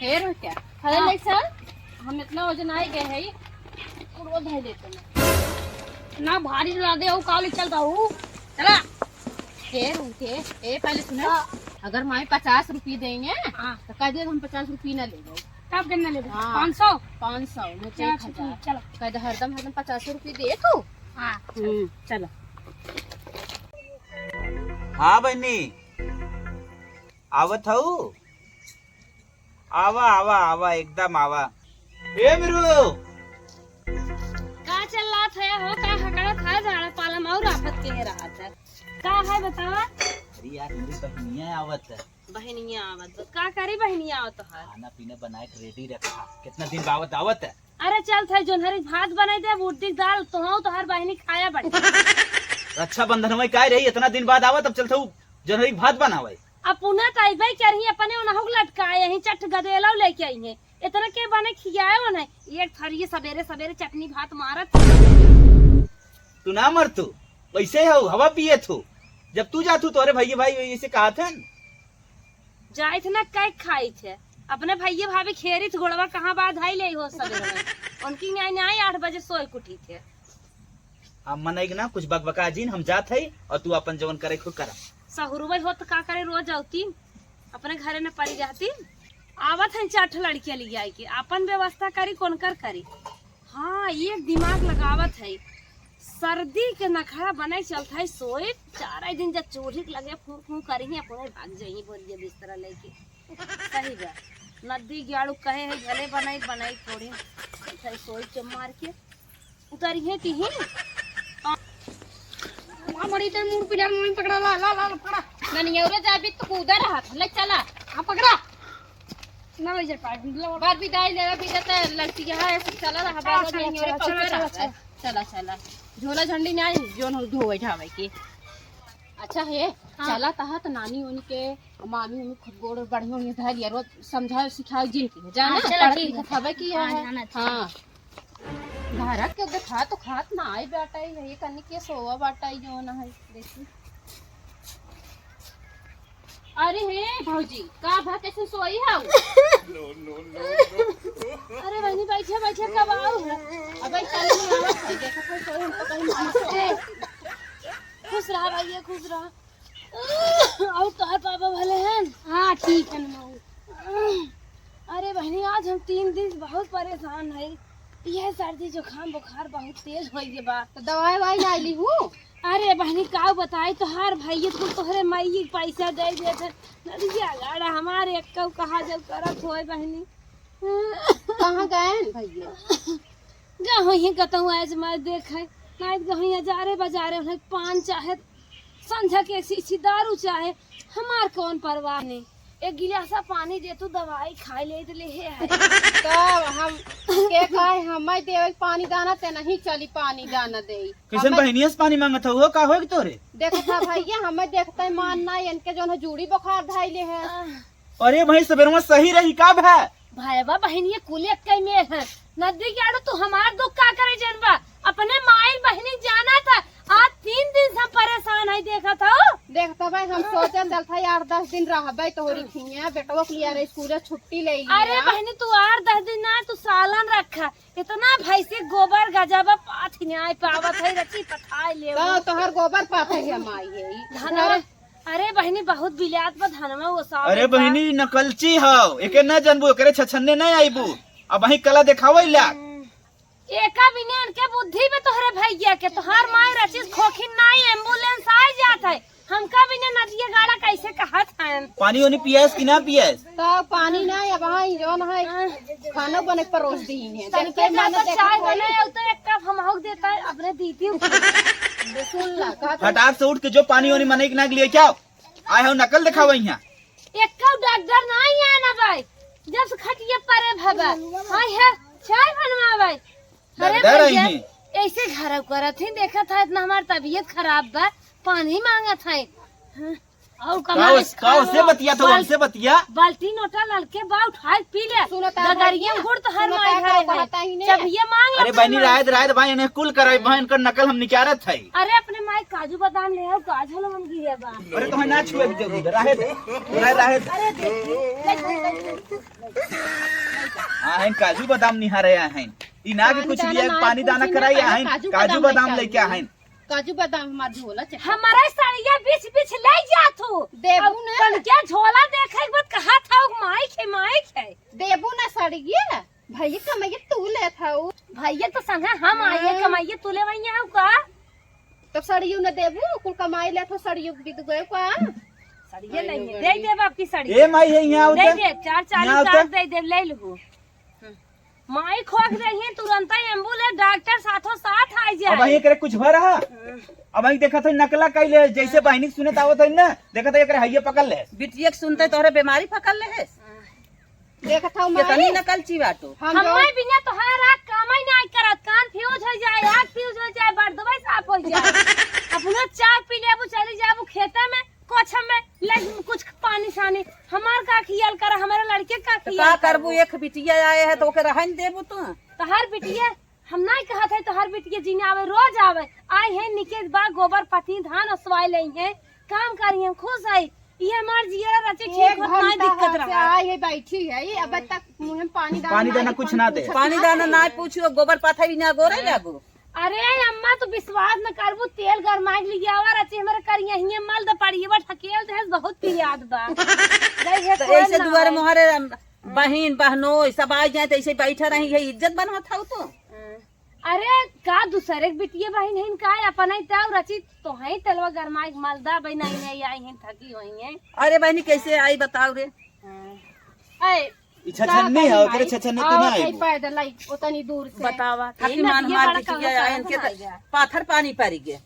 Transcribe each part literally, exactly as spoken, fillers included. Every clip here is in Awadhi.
फिर क्या? अरे हाँ। नहीं सर, हम इतना वजन आए गए हैं, कुड़वा धर देते हैं। ना भारी ला दे, वो काली चल रहा हूँ। चला। फिर उनके, ए, पहले सुनो, हाँ। अगर माई पचास रुपये देंगे, हाँ। तो कह दिया हम पचास रुपये ना लेंगे। तब कितना लेबे? हाँ। पाँच सौ? पाँच सौ, नहीं तो अच्छा, एक हजार। ठीक, चलो। कह दे हरदम, हरदम पचास रुपये दे तू। हाँ। हम्म, चलो। हाँ बहनी, आवत हऊ? आवा, आवा, आवा, एकदम आवा। ए मिरू! का चल रहा था हो? का हकड़त है? झाड़ा पाला में और आफत के रहा था। का है बतावा? अरे यार, मेरी बहनिया आवत है। बहनिया आवत बा। का करी बहनिया आवत है? खाना पीना बना के ready रखा। कितना दिन बाद आवत है? अरे चल थे जोन्हरी भात बनाई दे, उड़दी दाल, तोहू तोहार बहनी खाया बड़ी। रक्षाबंधन में का रही, इतना दिन बाद आवत, अब चल थे जोन्हरी भात बनावे। अब पुनः तो अइबे करही, अपने ओनहु के लटकाए, यहीं चट गदेलौ लेके आई है। इतना के बने खियाए ओनहे, एक थरिये सबेरे सबेरे चटनी भात मारत। तू ना मर तू, वैसे हो, हवा पिए थू। जब तू जात हू, तोरे भैया भाई ऐसे कहा थे न? जाइत ना कई खाई थे, अपने भैया भाभी खेरी थे, गोड़वा कहाँ बात धाई ले हो सबेरे में। उनकी न्याय न्याय आठ बजे सोए के उठी थे। अब मनई के ना कुछ बकबका जिन, हम जात हई और तू अपन जवन करे खूब करा। सहुरवई होत का करे, रोज आवती, अपने घरे न पड़ी रहती। आवत है चार ठे लड़कियां लियाई के, अपन व्यवस्था करी, कौन कर करी। हाँ, एक दिमाग लगावत है, सर्दी के नखड़ा बने चलत है, सोए चार दिन जब चूल्ही के लगे फूं फूं करी, अपने भाग जाइए बोरिया बिस्तरा लेके। सही बा, नदी ग्याड़ू कहे है, भले बनाई, बनाई थोड़ी, चलत है सोए चुप मार के। उतारी है कि ही? आ, माँ मरी तेरे मुंह पिला, मुंह पकड़ा, ला, ला, ला, ला, पकड़ा। ननियौरे जाबी तो कूदा रहा था, ले चला। हाँ, पकड़ा। ना ले जा पाए, लो। बार विदाई लेवे, विदा तो लड़की है, ऐसे चला रहा, अच्छा, बार अच्छा, ननियौरे अच्छा, पहुंचा अच्छा, रहा अच्छा। है। चला, चला। झोला झंडी ना आई, जोन हम धोवे ढावे के। अच्छा है, हाँ। चला तहा तो नानी उनके, मामी उनके खूब गोड़ बढ़िया उन्हें धर लिया, रोज समझा सिखाओ जिनकी, जाना, हाँ, चला, पढ़त ठीक है। लिखत हवे कि हाँ, है। जाना, ठीक। हाँ। घर के देखा तो खात ना आई बाटइ, ये कनी के सोवा बाटइ जोन है, देखी। अरे हे भौजी, का भा कैसे सोई हऊ? अरे बहनी, बैठे, बैठे, कब आऊ? अबे चल, नहीं आवत है, देखो कोई सोई, हमको कहीं मालूम है। खुश रहा भैया, खुश रहा। और तोहर पापा भले हैं? हाँ, ठीक है ना, माऊ। अरे बहनी, आज हम तीन दिन से बहुत परेशान है। यह सर्दी जुकाम बुखार बहुत तेज होइ गए बा। तो दवाई ववाई ना ली हूँ? अरे बहनी, का बताई, तोहार भैया कुल तोहरे माई के पैसा दे देत है। नदिया गाड़ा हमारे एक्का कहा जब करत होए बहनी। कहाँ गए भैया? गहुँ ही कतहूँ आज मैं देखे, नाहीं गहुँ हजारे बजारे उन्हें पान चाहे संझा के एक शीशी दारू चाहे, हमार कौन परवाह नहीं। एक गिलासा पानी दे तू, दवाई खाए ले तो ले हे है। तब हम के कहे, हम मैं देवे पानी दाना ते नहीं चली पानी दाना दे। कैसन हम बहनिया से पानी मांगत हो, का होए तोरे? देखत है भैया, हमें देखते मान ना, इनके जौन है जूड़ी बुखार धइले है। अरे भाई, सबेरवा सही रही का भा? भाईवा बहिनिया कुल एक्कै मेल है। नदी के आड़ू तू हमार दुख का करे जनबा? अपने माई बहिनी जाना था। आज तीन दिन से हम परेशान है, देखत हो? देखत भाई, हम सोचे चल था आठ दस दिन रहबे तोहरी खिया, बेटवा के लिए स्कूल छुट्टी ले लिया। अरे बहिनी, तू आठ दस दिन ना, तू सालन रखा। इतना भैंसी गोबर गजब पाथ न्याय पावत है, रची पथाई ले। तो तोहर गोबर पाथ है माई है। धनवा अरे बहिनी, बहुत बिलात बा धनवा ओसावे अरे बा। बहिनी, नकलची हव, एके ना जनबू, एकरे छछन्ने ना आइबू। अब वही कला देखावे ला। एका बिना इनके बुद्धि में तोहरे भैया के, तोहार माई रचिस खोखिन नाई, एम्बुलेंस आ जात है। हमका बिना नदिया गाड़ा कैसे कहत हैं? पानी ओनी पियास कि ना पियास? तो पानी ना, अब हाँ, जौन है, खाना बने परोस दी है। तनिके जब तो चाय बने, तो एक कप हम हो देता है, अपने दीदी। सुन ला, कहत फटाक से उठ के जो पानी ओनी मने के ना लिए क्या? आए हो नकल दिखावे यहाँ। एक्का डॉक्टर नाहीं आए ना भाई, जब से खटिया परे भबा। हाय है, चाय बनवा भाई। अरे डॉक्टर आई भैया, हैं। ऐसे घर करत ही, देखत है इतना हमार तबीयत खराब बा, पानी मांगत है। हाँ। और का कमाल उस-, का उससे बतिया तो बाल-, हमसे बतिया। बाल्टी नोटा ललके बा, उठाए पी ले। सुनो ता गगरिया भैया, गुड़ तो हर सुनो माई ता है, का है। कहता ही नहीं। चबिया मांग अरे लो बहनी, अपने राहत, राहत भाई, इन्हें कुल कराई भाई, इनकर नकल हम निकारत है। अरे अपने माई काजू बादाम ले आओ, काजू लो हम गिरे बा। अरे तो ना छुए के जरूरी है, राहत, राहत, राहत। अरे देखी, देखी, देखी। हाँ, हैं, काजू बादाम निहारे हैं। ई ना के पानी कुछ दाना दिया, ना पानी दाना पूछी ना, कराई पहले हैं, काजू काजू बादाम बादाम लेके लेके आई। हैं। काजू बादाम हमार झोला चढ़ा। हमारे सड़िया बिछ बिछ ले जा तू। देबू अब ना। कल के झोला देखे के बाद कहा था, "ओ माई खे, माई खे।" देबू ना सड़िया। भैया कमाइए तू ले था उ। भैया तो संगे हम आइए, हाँ। कमाइए तू ले वही आऊ का? तब सड़ियो न देबू, कुल कमाई ले था, सड़ियो बिद गए का? सड़िया नहीं है, दे देब आपकी सड़िया। ए माई है, यहाँ दे आवते। दे, चार चार यहाँ आवते। उतार दे दे, ले लू। माई खोक रही है, तुरंत ही एम्बुलेंस डॉक्टर साथों साथ आ जाए। अब वहीं करे कुछ भर रहा। अब वहीं देखा था नकला कैले, जैसे बहनी के सुनत आवत है ना, देखा था एकरे हइये पकड़ ले। बिटिया के सुनते तोहरे बीमारी पकड़ ले है। देखत हूँ माई। कितनी नकलची बाटू। हम हम्मे जो बिना तोहार आँख कामई नाई करत, कान फ्यूज हो जाए, आँख फ्यूज हो जाए, बर्दवा साफ हो जाए। अपना चाय पी लेबू, चली जाबू खेते में, कुछ हमें ले कुछ पानी सानी, हमार का खियाल कर, हमारे लड़के का तो खियाल का करबू? एक बिटिया आए है तो ओके रहन देबू तू? तोहार बिटिया हम नाई कहत है, तोहार बिटिया जीने आवे, रोज आवे, आई है निकेत बा, गोबर पथी, धान ओसवाए ले है, काम करी हम खुश है। ये हमार जियरा रचे एक ठीक होत नाई घंटा दिक्कत से रहा। आई है, बैठी है, ये अब तक मुँह में पानी दाना पानी दाना नाई कुछ पानी ना दे। पूछत पानी ना दाना है। ना पूछो, गोबर पाथा भी ना गोरे लागो। अरे अम्मा, तू विश्वास न करबू, तेल गरमाई के लिए आवा रचे, हमारे करिया हिये मल द पड़ी, बट हकेल दे, बहुत पियाद बा। जय हे तो कोई ऐसे ना दुआरे है। मोहरे बहिन, बहनोई सब आ जाए तो ऐसे बैठा रही है, इज्जत बनवत हऊ तू। अरे का दूसरे के बिटिया बहिन हिन का, अपन ही ताऊ रची, तोहई तेलवा गरमाई के मल दा, बहिन आई नहीं आई हिन, थकी होई है। अरे बहिनी, कैसे आई बताओ रे? हाँ। ऐ, ई छछन्नी है, ओकरे छछन्नी तू ना आई। पैदल आई, ओतनी दूर से। बतावा, थकी मान मार बिटिया आए, इनके तो पाथर पानी परी गए।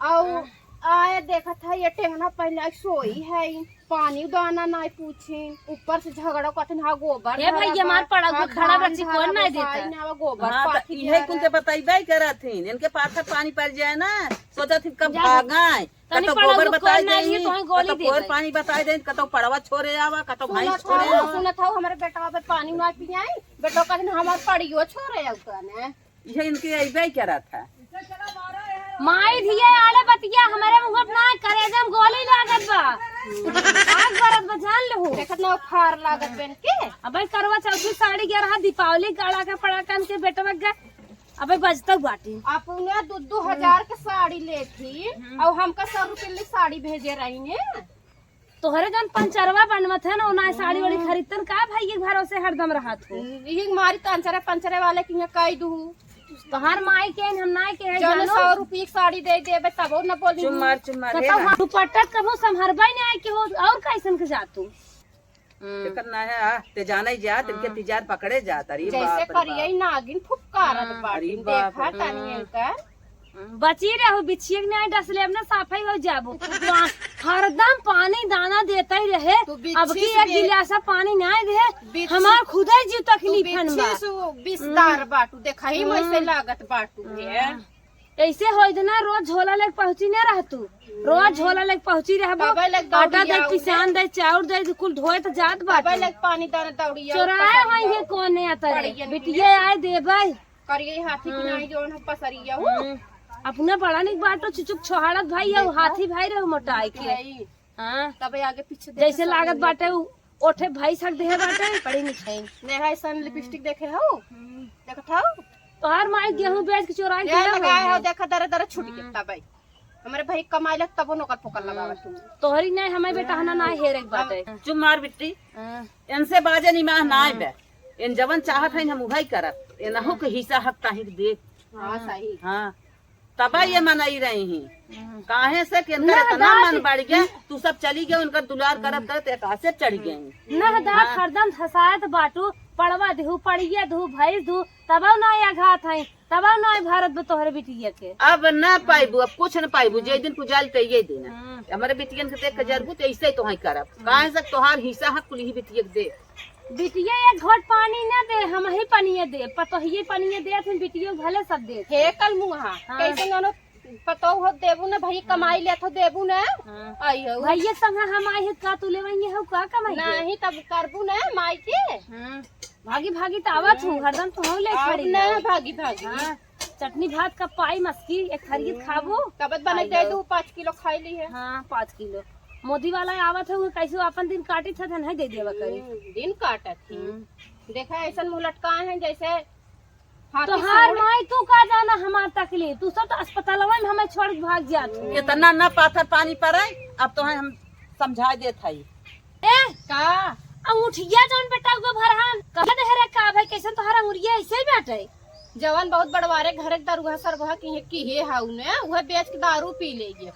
और आए देखत है, ये टेहना पहले सोई है, पानी दाना नाई पूछिन, ऊपर से झगड़ा कथिन, हाँ, गोबर हे भरत भैया, हमार बा, पड़वा हाँ, खड़ा धान बच्ची कौन भरत नाई बसाई देता? ना, गोबर हाँ, तो पाथी इहे भरत। कुल ते बतइबे करत हिन, इनके पाथर पानी पड़ जाए ना, सोचत हिन कब जा। भागाएं, तनी कतौ पड़वा गोबर को बताई कौन नाई देही, लिए, तोहें गोली कतौ दे गोबर दे। पानी बताई देही, कतौ पड़वा छोरे आवा, कतौ भैंस सुनत छोरे हऊ, आवा। सुनत हऊ, हमरे बेटवा पे पानी ना पियाई, बेटवा कथिन हमार पड़ियो छोरे आऊ कने। ये इनके अइबे करत है। माई धिया आले बतिया, हमरे मुँह ना करे, एकदम गोली लागत बा। आग बरत बा, जान लहू। देखत ना फार लागत बा इनके। अबे करवा चौथी साड़ी गे रहा, दीपावली गाड़ा का पड़ा कन के बेटवा गे। अबे बजतौ बाटी। अपने दो, दो हजार के साड़ी लेथी, हम्म। और हमका सौ रुपये ले साड़ी भेजे रही ने। तोहरे जौन पंचरवा बनवत है ना, ओना साड़ी वाड़ी हम्म। खरीदतन का भाई के भरोसे हरदम रहत हो? हम्म, यही मारी तो अंचरे पंचरे वाले की यहाँ कई दू। तोहार माई के हम नाई के है जौन जानो। सौ रुपये की साड़ी दे देबे तबो न बोली चुप हूँ। मार, चुप मार, हे कतौ ना। हाँ, दुपट्टा कबो संभरबे नहीं आए कि हो, और कैसन के जातू? हम्म। एकर ना है, आ, ते जाने जा, तिनके हम्म। तिजार पकड़े जा, अरे जैसे बाप रे करिए बाप। नागिन फुफकारत हम्म। बाटी, अरे बाप देखा रे। तनी हम्म। एकर। बची रहू, बिछिए के नहीं डस ले, अपना साफाई हो जाबो। पा-, हरदम पानी दाना देता ही रहे। तू बिच्छी अब की से एक बे-, गिलासा पानी नहीं दे, बिच्छी, हमार खुदे जीव तू तकलीफन बा। बिच्छी से बिसदार हम्म। बाटू, देखा ही वैसे हम्म। लागत बाटू है। हम्म। ऐसे होई द ना, रोज झोला लेके पहुँची ना रहतू, रोज हम्म। झोला लेके पहुँची रहबो। तबे लेके आटा दौड़ी दे, आऊ पिसान ना। दे, चाउर दे, कुल ढोए त जात बाटू। तबे लेके पानी दाना दौड़ी आऊ चोराए पसंद होई है। है कौने अतरे? पड़ियन के। बिटिया आए देबै। करिए हाथी की हम्म। नाई जौन हम पसरिया हूँ। हम्म। अपना बड़ा निक बाटो चुचुक छोहाड़त भाई, देखा। हाथी भाई रहो मोटाई के। भाई। हाँ। तबे आगे पीछे देखे जैसे सब लागत लोग। बाटे उ ओठे भाई सक देहे बाटे, पड़ी निक है। नेहा ऐसन लिपस्टिक देखे हो? हम्म। देखत हो? तोहार माई गेहूं बेच के चोराई ये के ले लगाए हो। हो, देखा दरे दरे छूट हम्म। गया तबे। हमरे भाई कमाई लग तबो नोकर फोकर लगावत हम्म। तू। तोहरी नहीं, हमें बेटा हना ना हेरे के बाटे। चुप मार बिट्टी। हम्म। इनसे बाजे निमाह ना हम्म। आइबे। इन जवन चाहत है हम उहई करब। इनहु के हिस्सा हक ताही के दे। हाँ, सही। हाँ। तबा ये मनई रही ही। हम्म। काहे से कि इनकर ना, इतना दादी। मन बढ़ गया, तू सब चली गए, उनकर दुलार करत हम्म। करत एकासे चढ़ गए। ना, दाद हाँ। हरदम धसायत बाटू, पड़वा देहू, पड़िया देहू, भैंस देहू, तबो ना आघात है, तबो ना भरत बा तोहरे बिटिया के। अब ना पाइबू, अब कुछ ना पाइबू, जे हम्म। दिन पुजाइल ते ये दिन। हम्म। हमरे बिटियन के देख के हम्म। जरबू, ते ऐसे ही तोहई करब। हम्म। काहे से तोहार हिस्सा है कुल ही बिटिया के दे। बिटिया एक घोट पानी ना दे, हमही पनिया दे, पतोहिए पनिया दे, फिर बिटियो भले सब दे। हे कल मुहा, हाँ। कैसे ननद पतोह हो देबू ना भाई, कमाई लेत हो देबू ना। हाँ। आई हो। भैया संग हम आई है का, तू लेवाइए हो का कमाई के? नहीं, तब करबू ना माई के। हाँ। भागी भागी त आवत हूँ, हरदम तो हम ले अब खड़ी ना है। भागी भागी। हाँ। चटनी भात का पाई मस्की, एक खरीद खाबू। कबत बने आई दे हो। दू, पाँच किलो खाई ली है। हाँ, पाँच किलो। मोदी वाला आवत है, वो कैसे अपन दिन काटी था, नहीं दे देवा करी। हम्म, दिन काटत थी। हम्म। देखा, ऐसन मुँह लटकाए हैं जैसे हाथी तोहार सूंड। माई, तू का जाना हमार तकलीफ, तू सब तो अस्पतालवा में हमें छोड़ के भाग जात हो। इतना न पाथर पानी पड़े, अब तोहे हम समझाए देत हई। ए, का? अंगूठिया जौन बेटा हुआ भरहान, कह दे रे का भाई, कैसन तोहार अंगुरिया ऐसे ही बाटे? जवन बहुत बड़वारे घर के दरुआ सरवा की, की हे हाउ ने, उहे बेच के दारू पी लेइए।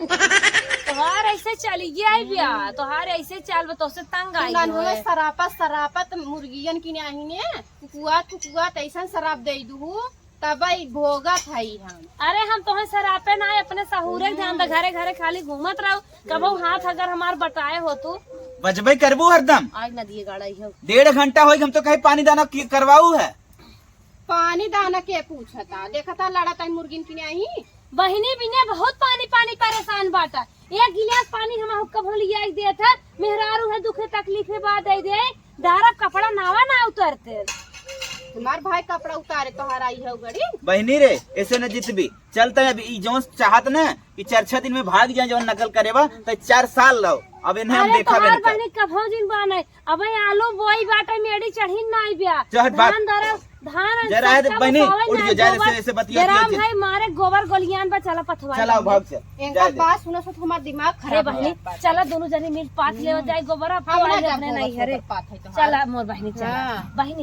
तोहार ऐसे चलिए आई बिया, तोहार ऐसे चाल बा, तोसे तंग आई सुनन हुए। सरापत, सरापत मुर्गियन की नाही ने, कुकुआत, कुकुआत ऐसन सराप दे दुहु, तब ई भोगत हई हम। अरे हम तोहे सरापे ना, अपने सहूरे के जान द, घरे घरे खाली घूमत रहो, कबो हाथ अगर हमार बटाए हो तू। बजबे करबू हरदम। आज नदिए गाड़ा ही हो। डेढ़ घंटा होई, हम तो कहीं पानी दाना की करवाऊ है। पानी दाना के पूछता, देखता लड़ता मुर्गिन की नाही। बहिनी बिना बहुत पानी पानी परेशान बाटा। एक गिलास पानी हम हुक्का भर लिया देत है, मेहरारू है दुखे तकलीफे बात दे दे, धारा कपड़ा नावा ना उतरते। तुम्हार भाई कपड़ा उतारे तोहार आई है गड़ी। बहिनी रे, ऐसे न जितबी। चलते अब ई जौन चाहत न कि चार छह दिन में भाग जाए, जौन नकल करे बा, त चार साल रहो। अब इन्हें हम अरे देखा तोहार बहनी कभौ जिन बाने, अबे आलू बोई बाटे, मेड़ी चढ़ी ना आई ब्या। चहट बात। धान दरा, धान जरा है सच्चा बहनी, बसावे उठ ना जो, जा, गोबर। ऐसे, ऐसे बतिया जरा मत। भाई मारे गोबर गोलियान बा, चला पथवा चला, ले। भाग चल। इनका जा, जा। बात सुनो, सुनो, हमार दिमाग अरे खराब हो बहनी, जाता है। चला दोनों जनी मिल पाथ लेवा जाए, गोबर अब हम तो ना आई जाब अपने गोबर नहीं हरे। सोबर पाथ है तो चला हमार। मोर बहनी, चला। हाँ। बहनी,